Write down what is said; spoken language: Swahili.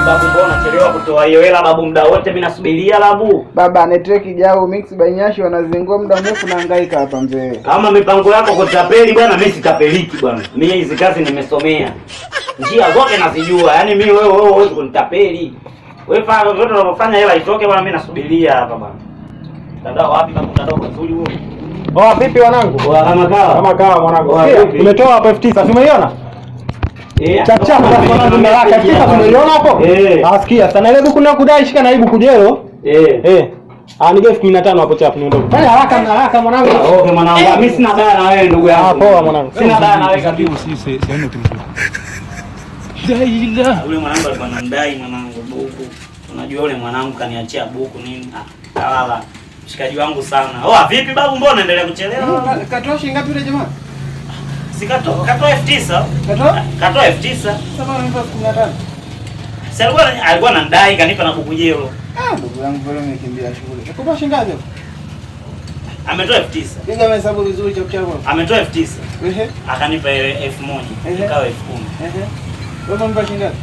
Babu, mbona chelewa kutoa hiyo hela babu? Muda wote mimi nasubiria babu. Baba, network jau mix by Nyashi wanazingua muda mrefu na hangaika hapa mzee. Kama mipango yako kutapeli bwana, mimi sitapeliki bwana. Mimi hizi kazi nimesomea. Njia zote nazijua. Yaani mimi wewe huwezi kunitapeli. Wewe fanya zote unavyofanya hela itoke bwana, mimi nasubiria hapa bwana. Mtandao wapi babu? Mtandao mzuri huo. Oh, vipi wanangu? Kama kawa. Kama kawa mwanangu. Oa, Sikia, vipi? nimetoa hapo 9,000, si umeiona? Eh, Chap chap sasa mwanangu mmelaka 9,000 umeiona hapo? Eh. Ah, sikia, sana ile buku nakudai shika na hii buku jelo. Eh. Eh. Ah, nige 15,000 hapo chap niondoke. Fanya haraka na haraka mwanangu. Okay mwanangu, mimi sina baya na wewe ndugu yangu. Ah, poa mwanangu. Sina baya na wewe kabisa. Aussi, c'est un autre truc. Ule mwanangu alikuwa ananidai mwanangu buku. Unajua ule mwanangu kaniachia buku nini? Ah, kalala. Mshikaji wangu sana. Oh, vipi babu, mbona unaendelea kuchelewa? Katoa shilingi ngapi yule jamaa? Si katoa 9,000. Katoa? Katoa 9,000. Sasa unanipa 15,000. Si alikuwa ananidai kanipa na buku jelo. Ah, ndugu yangu vile umekimbia shule. Nakupa shilingi ngapi? Ametoa 9,000. Piga mahesabu vizuri chap chap. Ametoa 9,000. Ehe. Akanipa ile 1,000. Ehe. Ikawa 10,000. Ehe. Wewe unanipa shilingi ngapi?